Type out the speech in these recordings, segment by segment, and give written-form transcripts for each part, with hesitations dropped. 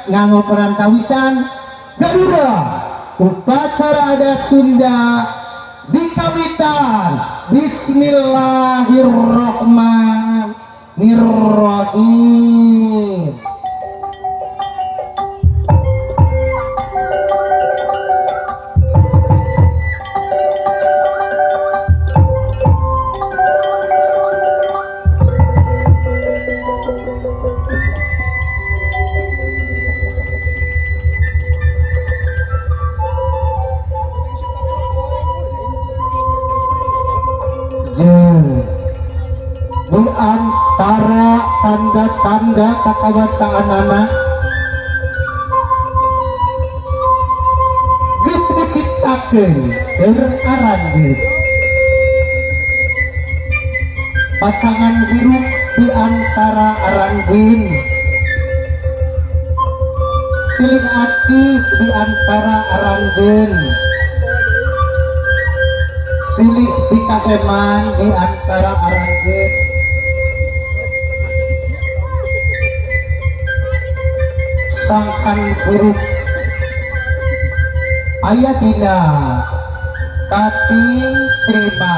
Nganggo perantawisan Garuda upacara adat Sunda dikawitan. Bismillahirrahmanirrahim. Di antara tanda-tanda kakawasaan anak geus diciptakeun keur aranjeun pasangan hirup di antara aranjeun, silih asih di antara aranjeun, silih pikaheman di antara aranjeun, sangkan hirup aya dina kating terima.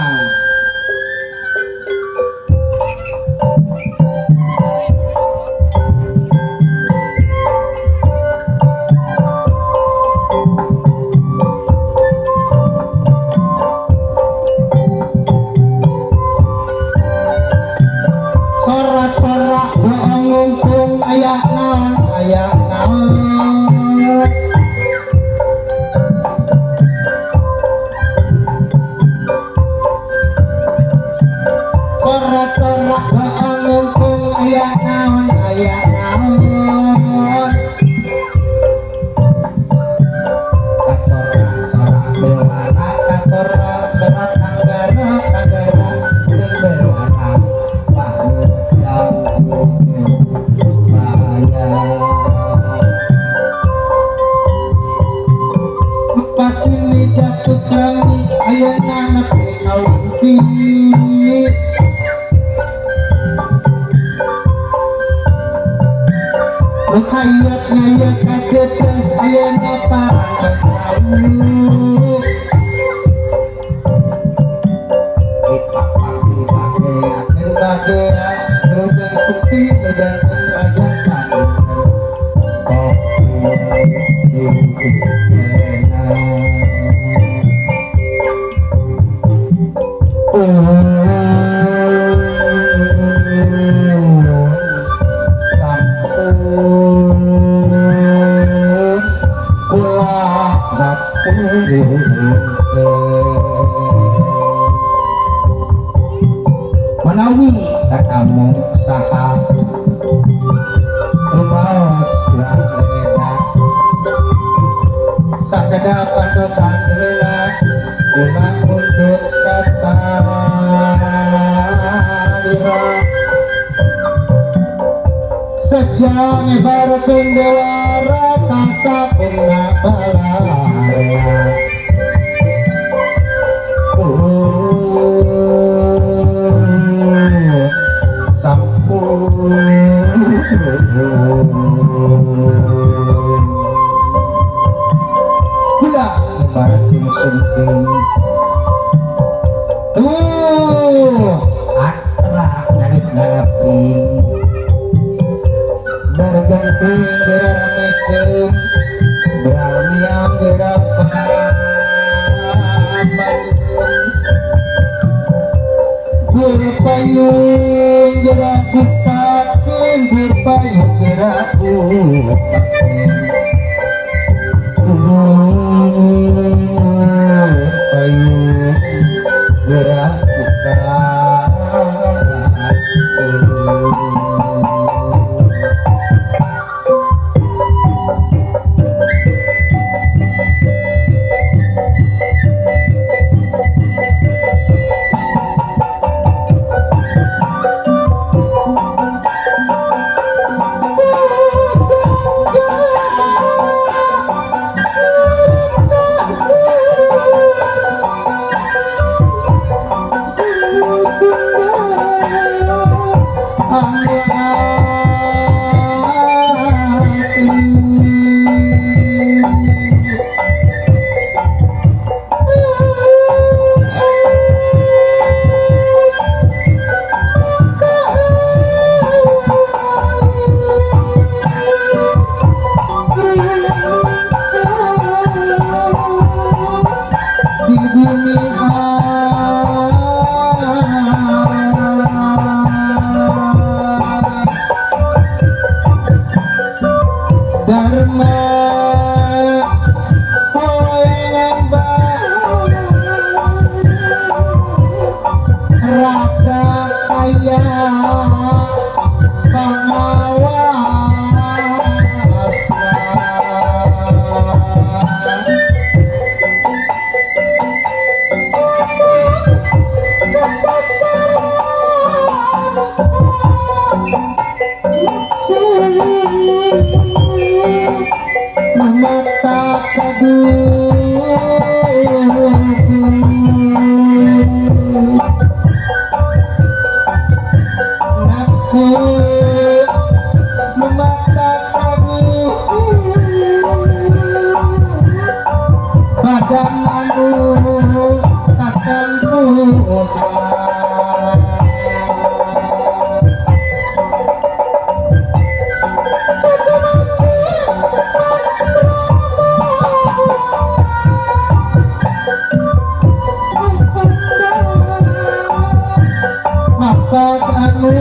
Sora-sora doang ngumpul aya naon, aya naon. Sora-sora doang ngumpul aya naon, aya naon. Kasora-sora bewara, kasora-sora tanggara, tanggara jeung bewara panjang jeung bayar. Pasini jatuh kerami ayeuna nepi ka wanci. Nu hayat ngaya kageudeuh ayeuna parantos rawuh. Dipapak dibageakeun bagea rujang supi nujanten raja saninten kopi di istana. Sampun kula hapunten manawi katamu saha rumaos rena sakedap pandosan heula kula undut kasalira sejang ngebarkeun dewara kasapunna balarea. Sampun kula ngebarkeun sumping tuh atra ngarip ngaraping bergenting geramekeun beralmiang gerapan berpayung gerak bukakeun berpayung gerak bukakeun berpayung gerak bukakeun. Dharma Poengan Raga kaya pangawasa. Mata kagu nafsu memata kagu badan anu katempuhan. Mapak anu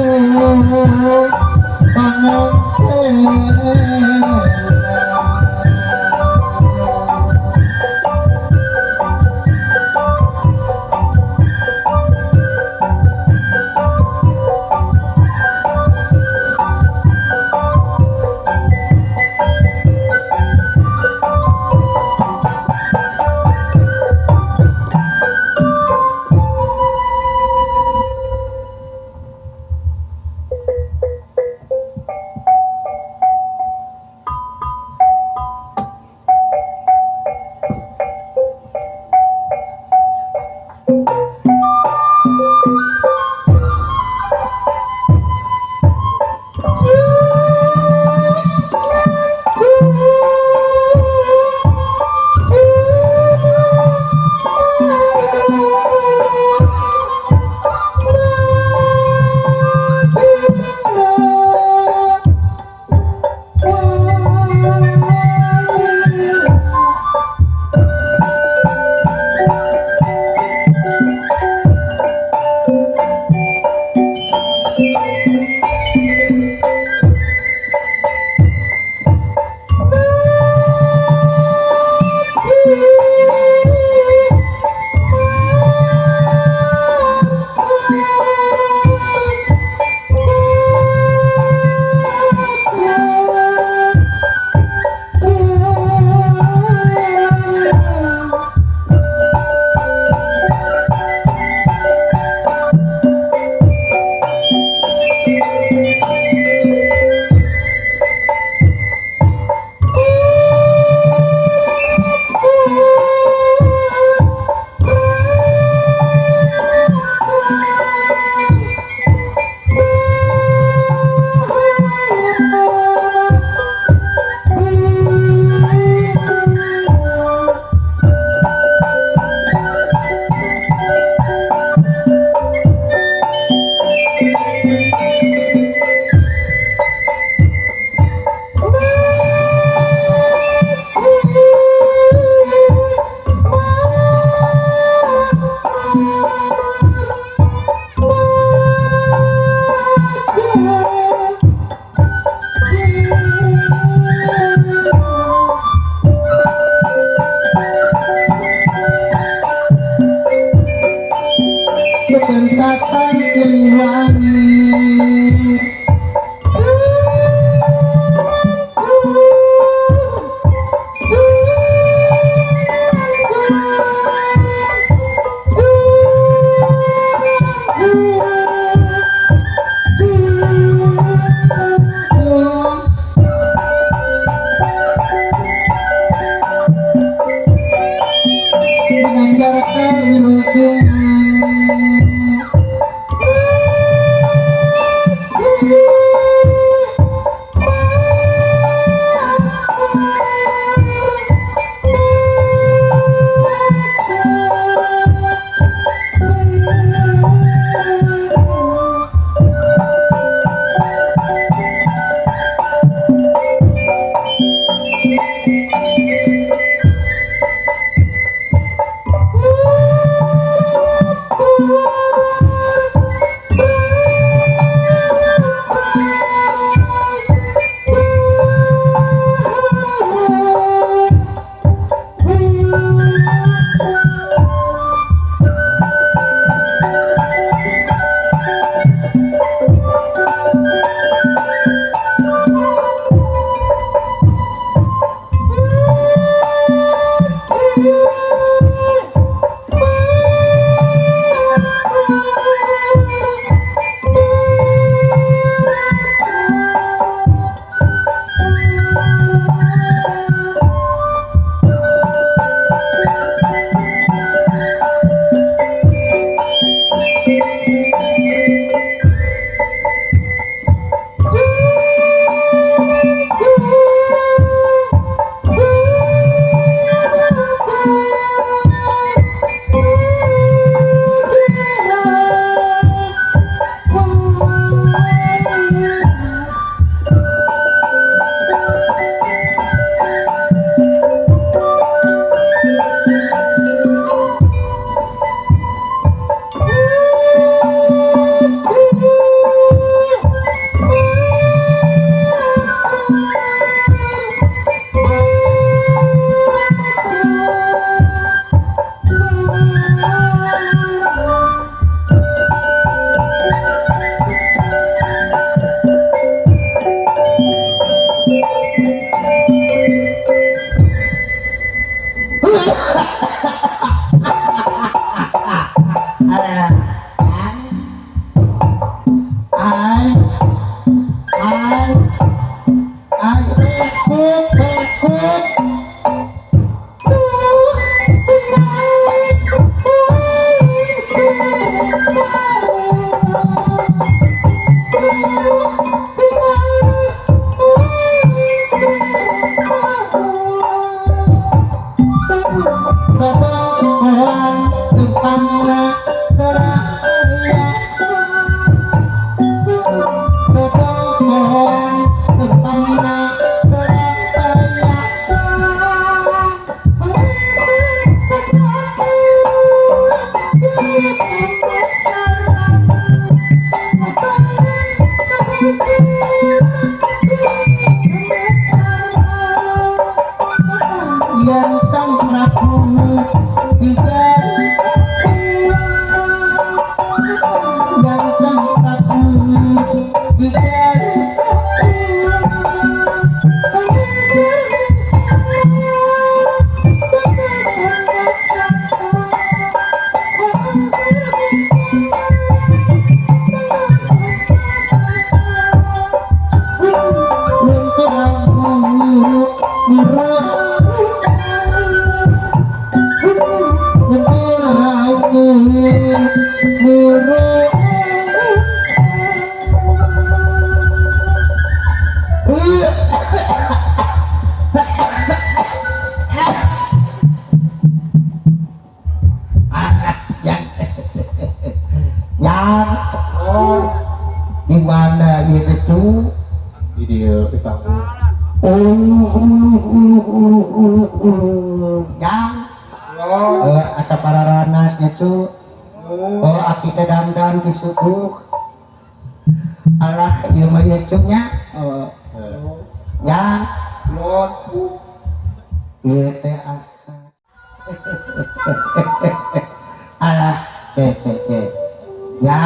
pangantena. Kuk kuk. Yang sang Prabu tiga, yang sang Prabu tiga. Di mana itu di dia di panggung. Ulu yang asa pararanas nya cu. Oh aki teh dandan ti subuh. Alah ieu mah ieu cu nya. Ya. Ieu teh asa. Alah ke ke ke. Ya.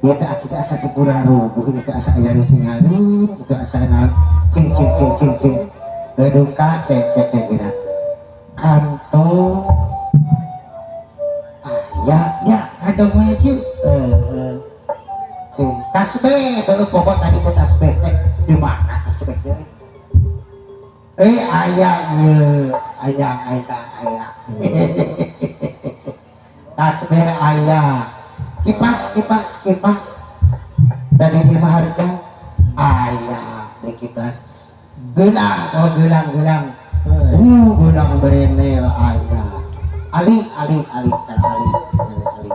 Ieu teh aki teh asa teu kurang rubuh, ieu teh asa aya nu tinggalin, itu asa naon cing cing cing cing cing. Duka ke ke ke geura. Kantong aya nya kantong mah kieu. Cing tasbih heueuh pokok tadi teh tasbih teh di mana tasbih teh? Aya ieu, aya aya aya. Tasbih aya. Kipas kipas kipas. Dari di mah harga aya di kipas. Gelang oh gelang gelang. Gelang berenel aya. Ali ali ali kan ali ali ali.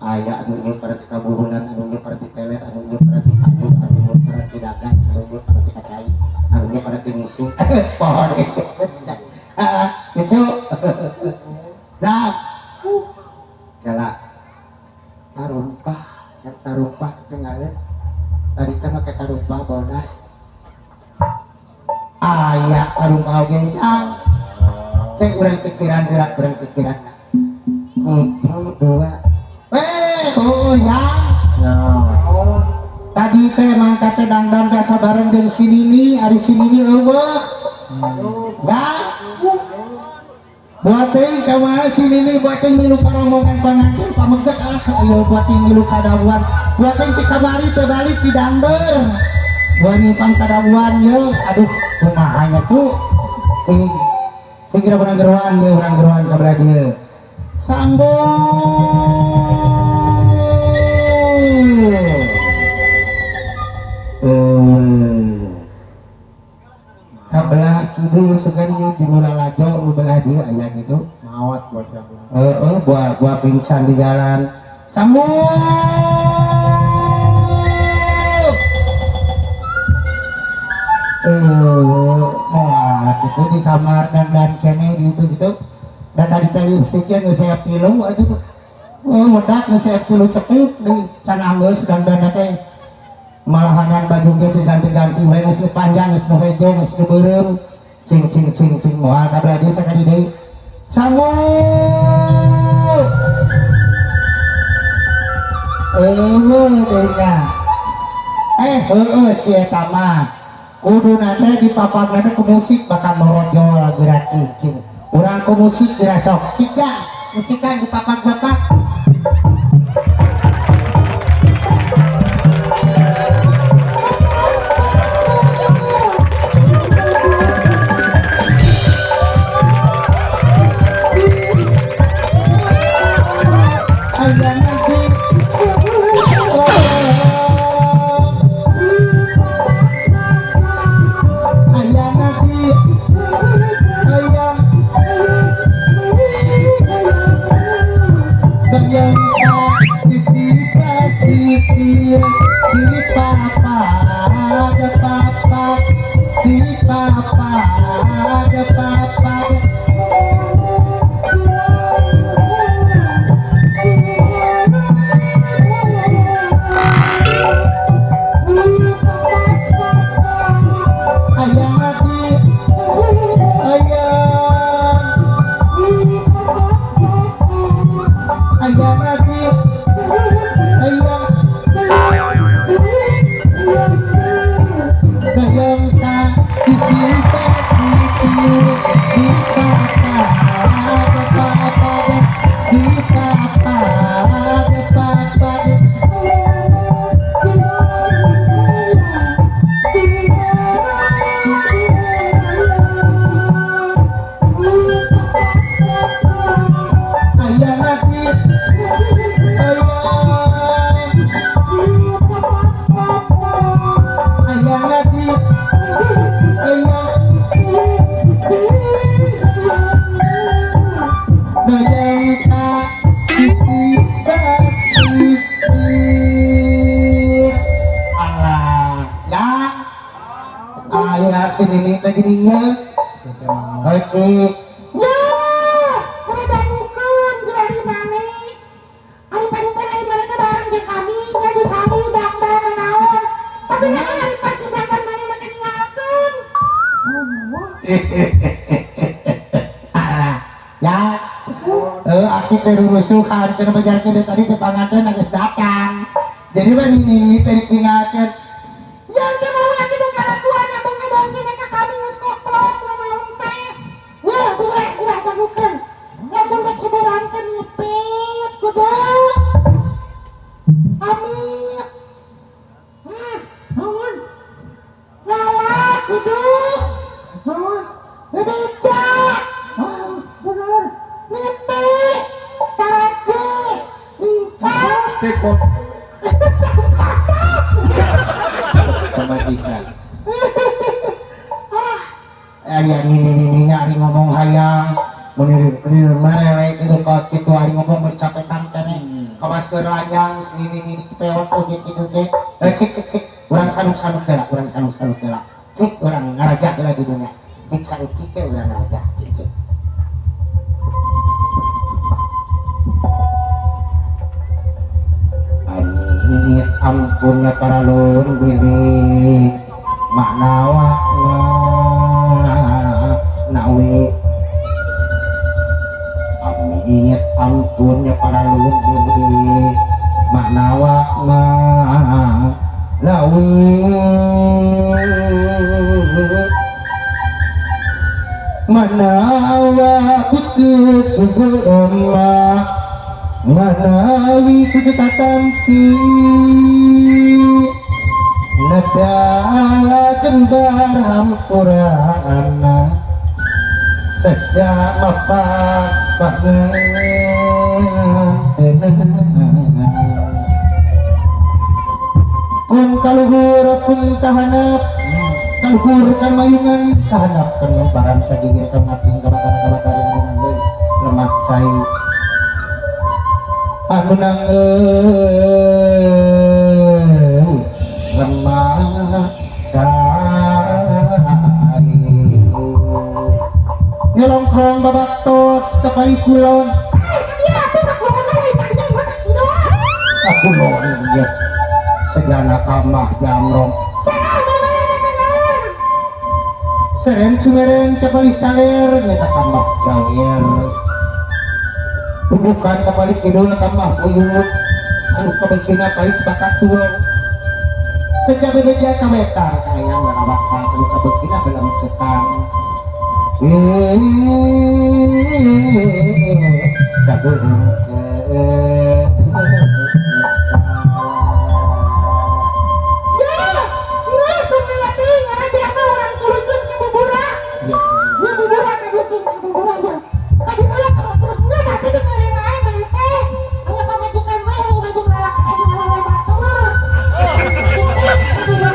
Aya anu ieu parati kabuhulan, anu ieu parati pelet, anu ieu parati padu, anu ieu parati dagang, anu ieu parati kacai, anu ieu parati misi. Pohon itu. Itu. Nah. Jala tarumpah, tarumpah setengahnya. Tadi teh make tarumpah bodas. Aya tarumpah oge jang. Cek urang pikiran gerak urang pikiran. Hiji dua. Oh ya. Tadi teh mangka teh dangdan teh asa bareng jeung si Nini, ari si Nini eueuh. Ya. Buat teh kamari si Nini buat teh milu paromongan panganten pameget alah ieu buat teh milu kadawan. Buat teh ti kamari teh balik ti dangder. Buat nyimpang kadawan ye, aduh kumaha nya tuh. Cing cing kira urang geroan ye, urang geroan ka belah dieu. Sambung. Kabelah kidul sugan ieu di Lalajo nu belah dieu aya kitu. Maot buat siapa? Heeh, buah pingsan di jalan. Sambung. Moal kitu di kamar dandan kene di itu gitu. Da tadi teh lipstiknya geus saya tilu aja. Oh, wedak geus saya tilu cepuk deui can anggeus dandan teh. Malahanan baju ge ganti-ganti wae geus panjang geus nu hejo geus nu beureum. Cing cing cing cing moal ka belah dieu sakali deui. Sambung. Eueuh deui nya. Heueuh si eta mah. Kuduna teh dipapagna teh ku musik bakal morojol geura cing cing. Urang ku musik geura sok. Cik ya, musikan dipapag bapak. papat papat ayang lagi ayang ayang lagi ayang bayang tak sisi sisi di papat papat di papat papat ayang lagi ayang ayang lagi ayang bayang tak sisi sisi alah ya ayah sini tadi dinya Oci Ya, udah dangukeun geura di mana? Ari tadi teh lain mana teh bareng jeung kami nya di sari dangdan naon. Tapi nah ari pas geus dangdan maneh mah teh ninggalkeun. Alah ya aki teh rurusuhan cenah bajarkeun deui tadi teh panganten geus datang jadi mah nini teh ditinggalkeun. Ya teh mau lagi teh kalakuan abang ngabangkeun ka kami geus koplok naon teh. Ya, udah udah dangukeun. Lamun rek hiburan teh ngepet kudu. Pamit. Naon? Lala kudu. Naon? Bebeja. Bener. Nete. Taraje. Lincah. Tekon pamajikan. Alah, Ari nini nini ari ngomong hayang mun merelek itu kaos kitu ari ngomong bercapetan keneh kawas keur lanyang nini nini peot oge kitu ge cik cik cik urang sanuk-sanuk heula urang sanuk-sanuk heula cik urang ngaraja heula di dinya cik saeutik ge urang ngaraja cik cik Amit ampunnya para lur bilih makna nawi amit ampunnya para lur bilih makna nawi manawa kutu sugu emah manawi kutu tatampi nada jembar hampurana sejak mapak pun kaluhur pun kahanap kaluhur kan mayungan kahanap kan lemparan kagigir kamaping kabatan kabatan anu nanggeul lemak cai anu nanggeul lemak cai nyelongkrong babaktos kapali kulon ya tuh kakulon lain tadi mah kidul. Kakulon ya segana kamah jamrong seren sumeren kapalih kaler nyata kamah jawer tundukan kapalih kidul kamah buyut anu kabekina pais bakatul sejak bebeja kawetan kaayang ngarawatan anu kabekina belum ketang Ya, geus tong teuing ngaraja mah urang tuluykeun ke bubura. Ya. Ya bubura ka dieu cing bubura ya. Kadi heula geus atuh dengerin wae maneh teh. Aya pamajikan mah yang baju lalaki teh jeung awewe batur. Cicing di dieu.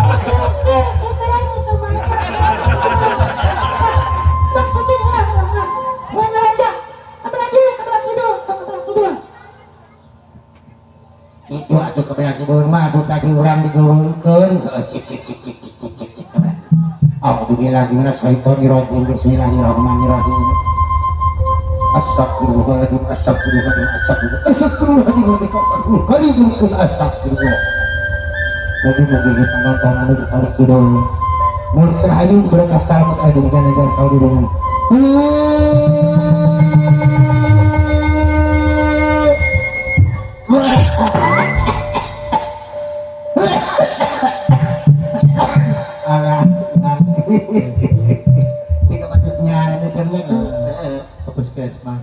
Oke oke, geus lain itu mah. Sok sok cicing heula heula. Urang ngaraja. Kabelah dieu, kabelah kidul, sok kabelah kidul. Itu atuh kabelah kidul mah atuh tadi urang digeuweungkeun. Cik cik cik cik cik cik cik cik kabelah. A'udzubillahi minasyaitonirrajim. Bismillahirrahmanirrahim. Astagfirullahaladzim, astagfirullahaladzim, astagfirullah, astagfirullahaladzim, kali dulu astagfirullah. Mugi-mugi kita nonton anu di Paris Kidul. Mulus rahayu berkah salamet aya di negara kau di dunia. Alah, kita maksudnya Ke puskesmas.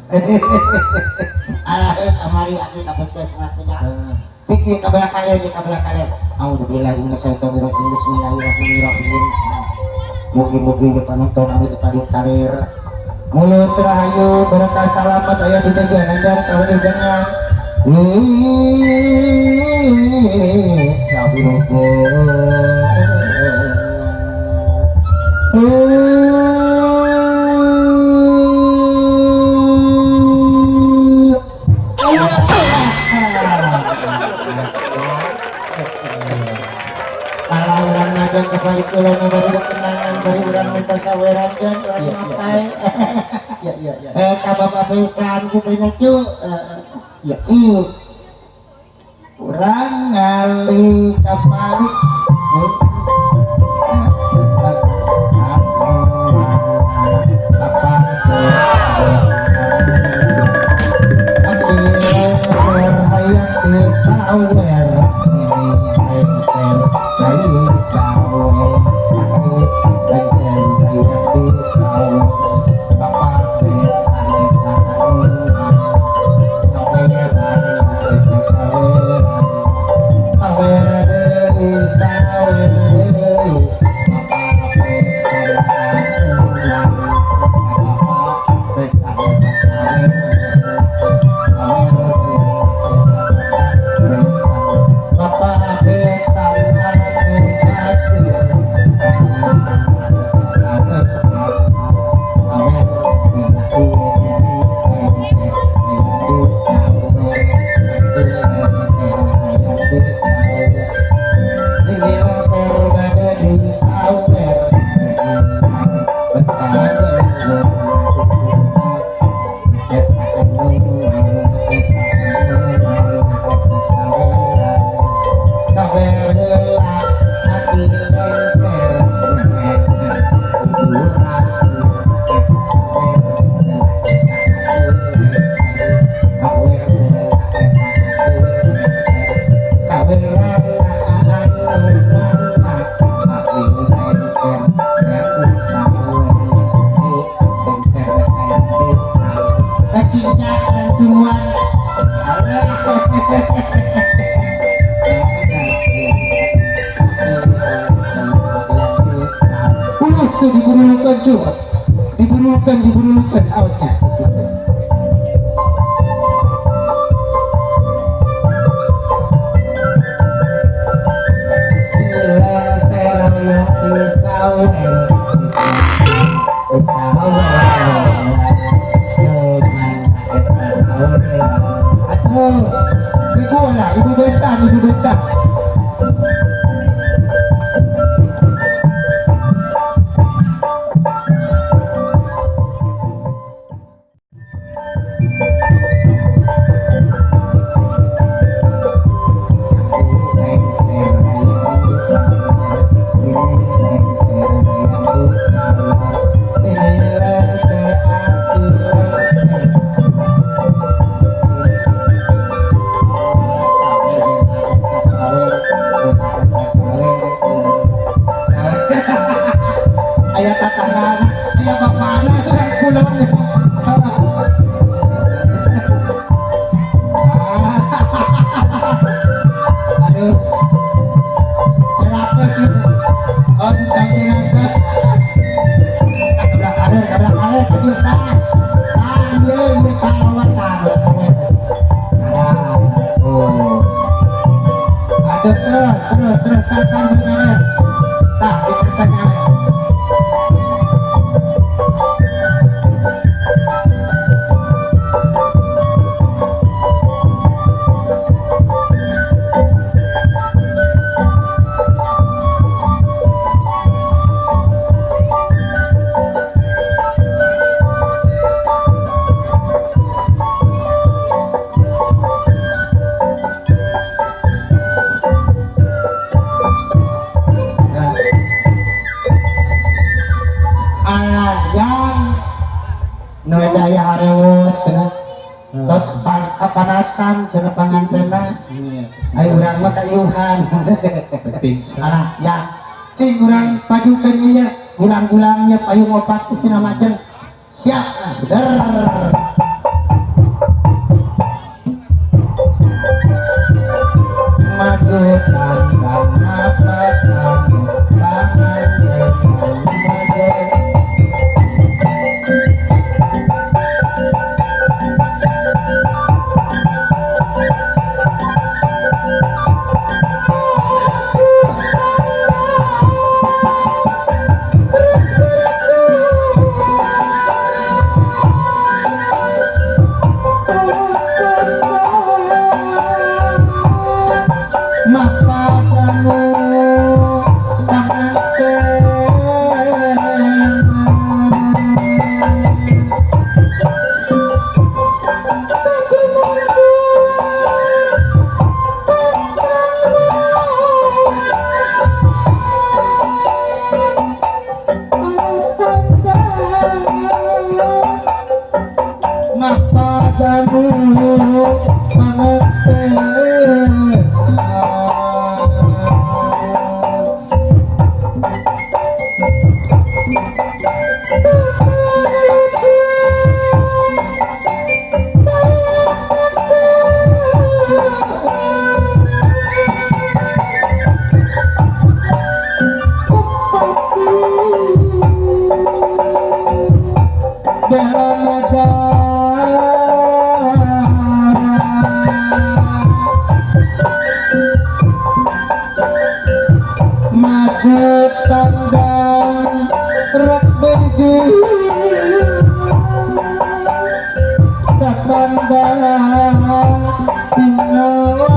Alah, kamari aku ka puskesmas nya. Cik ieu ka belah kaler, ieu ka belah kaler. A'udzubillahi minasyaitonirrajim. Bismillahirrahmanirrahim. Mugi-mugi ieu panonton anu di palih kaler. Mulus rahayu berkah salamet aya di Ganjar kawilujengan. Wih, kalau orang nagang kembali ke lona baru kenangan dari orang minta saweran dan orang makai. Iya iya iya. Ka bapak besan gitu nya cu. Iya. Cik. Urang ngali kapalik. Diburulukan awaknya. Ibu lah, ibu besan, ibu besan. Nah, yang nu eta aya harewos cenah. Tos kapanasan cenah pangantenna. Iya. Ayo urang mah kaiuhan. Pingsan. Alah, ya. Sing urang pajukeun ieu, gulang-gulangnya payung opat cenah majeng. Siap, bener. Maju tandang apa kamu pangan maju. Mapadamu maju tandang rak berju tandang tinggal.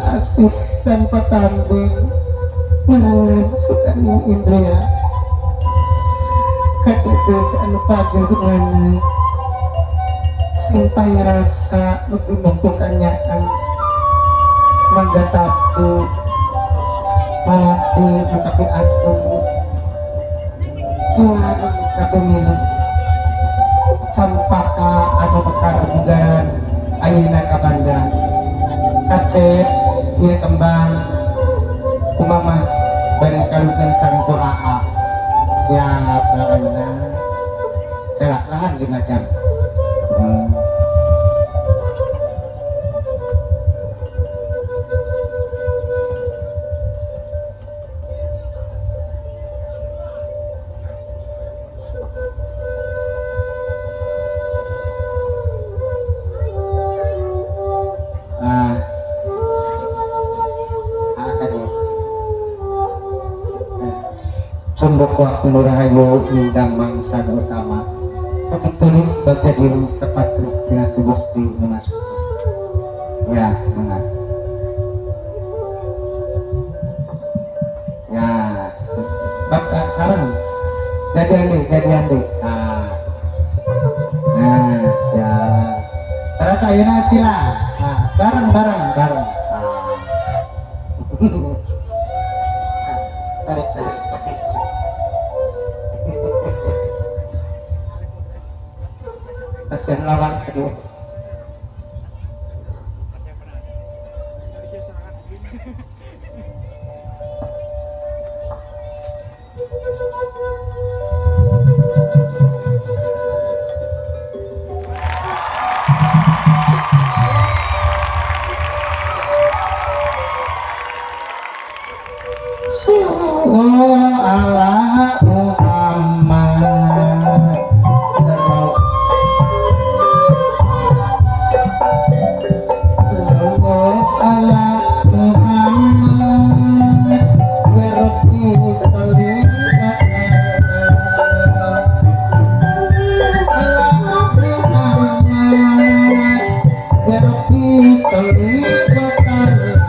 Asih tanpa tanding menangan sukaning indria kadeuh anu pageuh mana simpai rasa nu pinuh kanyaan mangga tapi malati nu kapi ati kiwari kapemilik campaka anu mekar bugaran ayeuna ka Bandang kasep ieu kembang kumamah bari kalukeun sareng ku aa siap lahanna kelak lahan 5 jam. Sunduk waktu nurahayu ninggang mangsa utama. Ketik tulis baca diri kepatrik dinasti Gusti Nunasuci. Ya, mangga. Ya, bapak sarang. Jadi ande. Nah, nah, siap. Terus ayeuna sila. Nah, bareng. Nah. Tarik. Kasihan lawan tadi. Ala Muhammad sallallahu ala Muhammad ya Rabbi sholli wa sallim ala Muhammad ya Rabbi sholli wa sallim.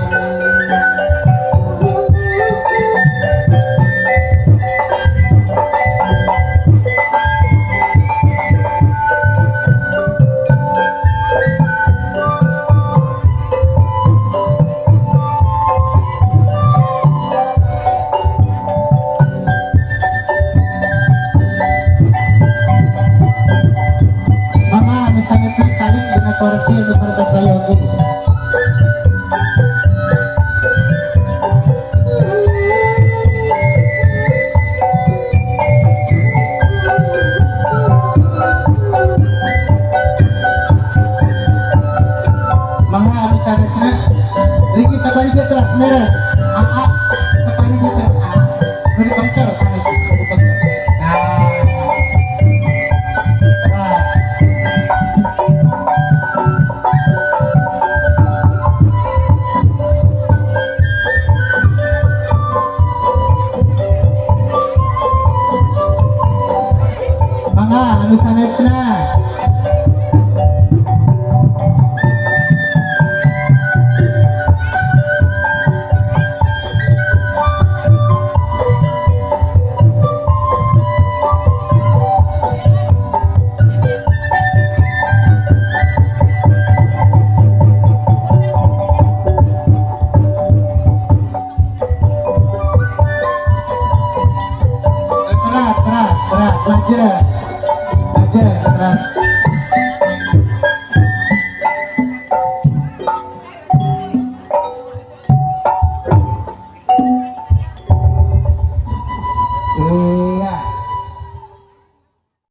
Kursi untuk sayogi. Mangga anu sanesna riki kabari dia teras merah. Aa kabari dia teras a. Nu dipengker sanes nu dipengker. Nah. Teras. Mangga anu sanesna